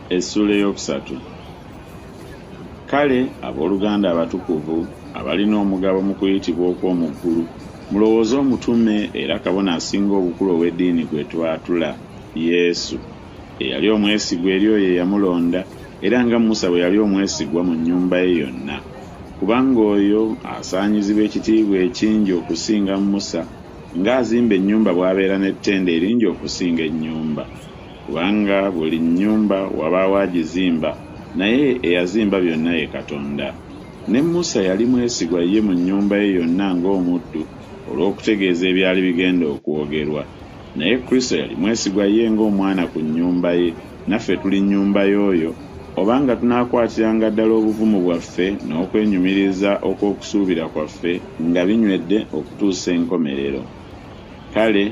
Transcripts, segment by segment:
Essuula eyokusatu. Kale, abooluganda abatukuvu, abalina omugabo mu kuyitibwa okw'omu ggulu, mulowooze omutume era kabona asinga obukulu ow'eddiini gwe twatula, Yesu, eyali omwesigwa eri oyo eyamulonda, era nga Musa bwe yali omwesigwa mu nnyumba ye yonna. Kubanga oyo asaanyizibwa ekitiibwa ekingi okusinga Musa, ng'azimba ennyumba bw'abeera n'ettendo eringi okusinga ennyumba. Kubanga buli nnyumba wabaawo agizimba, naye eyazimba byonna ye Katonda. Ne Musa yali mwesigwa ye mu nnyumba ye yonna ng'omuddu olw'okutegeeza ebyali bigenda okwogerwa. Naye Kristo yali mwesigwa ye ng'omwana ku nnyumba ye, naffe tuli nnyumba y'oyo, obanga tunaakwatiranga ddala obuvumu bwaffe n'okwenyumiriza okw'okusuubira kwaffe nga binywedde okutuusa enkomerero. Kale,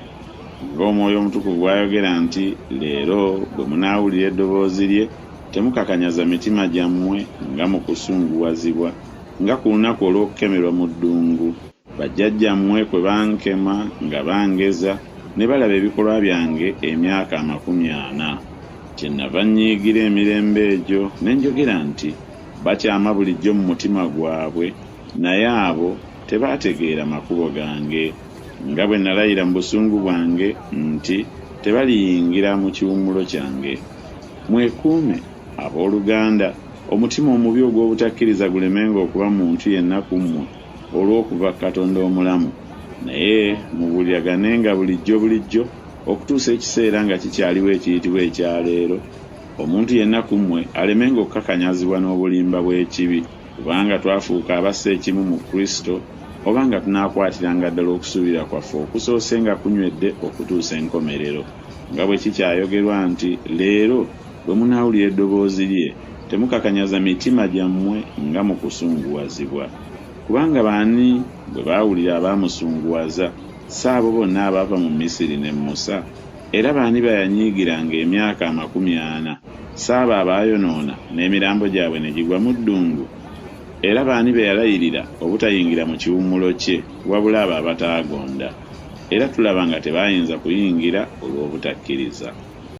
ng'Omwoyo Omutukuvu bw'ayogera nti, Leero, bwe munaawulira eddoboozi lye, temukakanyaza mitima gyammwe nga mu kusunguwazibwa, nga ku lunaku olw'okukemerwa mu ddungu, bajjajjammwe kwe bankema nga bangeza, ne balaba ebikolwa byange emyaka 40. Kyennava nnyiigira emirembe egyo, ne njogera nti, Bakyama bulijjo mu mutima gwabwe, naye abo tebaategeera makubo gange. Nga bwe nalayira mu busungu bwange nti, Tebaliyingira mu kiwummulo kyange. Mwekuume, ab'oluganda, omutima omubi ogw'obutakkiriza gulemenga okuba mu muntu yenna ku mmwe olw'okuva ku Katonda omulamu, naye mubuuliraganenga bulijjo bulijjo, okutuusa ekiseera nga kikyaliwo ekiyitibwa ekya leero, omuntu yenna ku mmwe alemenga okukakanyazibwa n'obulimba bw'ekibi. Kubanga twafuuka abassa ekimu mu Kristo, oba nga tunaakwatiranga ddala okusuubira kwaffe okusoose nga kunywedde okutuusa enkomerero. Nga bwe kikyayogerwa nti, Leero, bwe munaawulira eddoboozi lye, temukakanyaza mitima gyammwe nga mu kusunguwazibwa. Kubanga baani bwe baawulira abaamusunguwaza, si abo bonna abaava mu Misiri ne Musa? Era baani be yanyiigiranga emyaka 40, si abo abaayonoona, n'emirambo gyabwe ne gigwa mu ddungu? Era baani be yalayirira obutayingira mu kiwummulo kye, wabula abo abataagonda? Era tulaba nga tebaayinza kuyingira olw'obutakkiriza.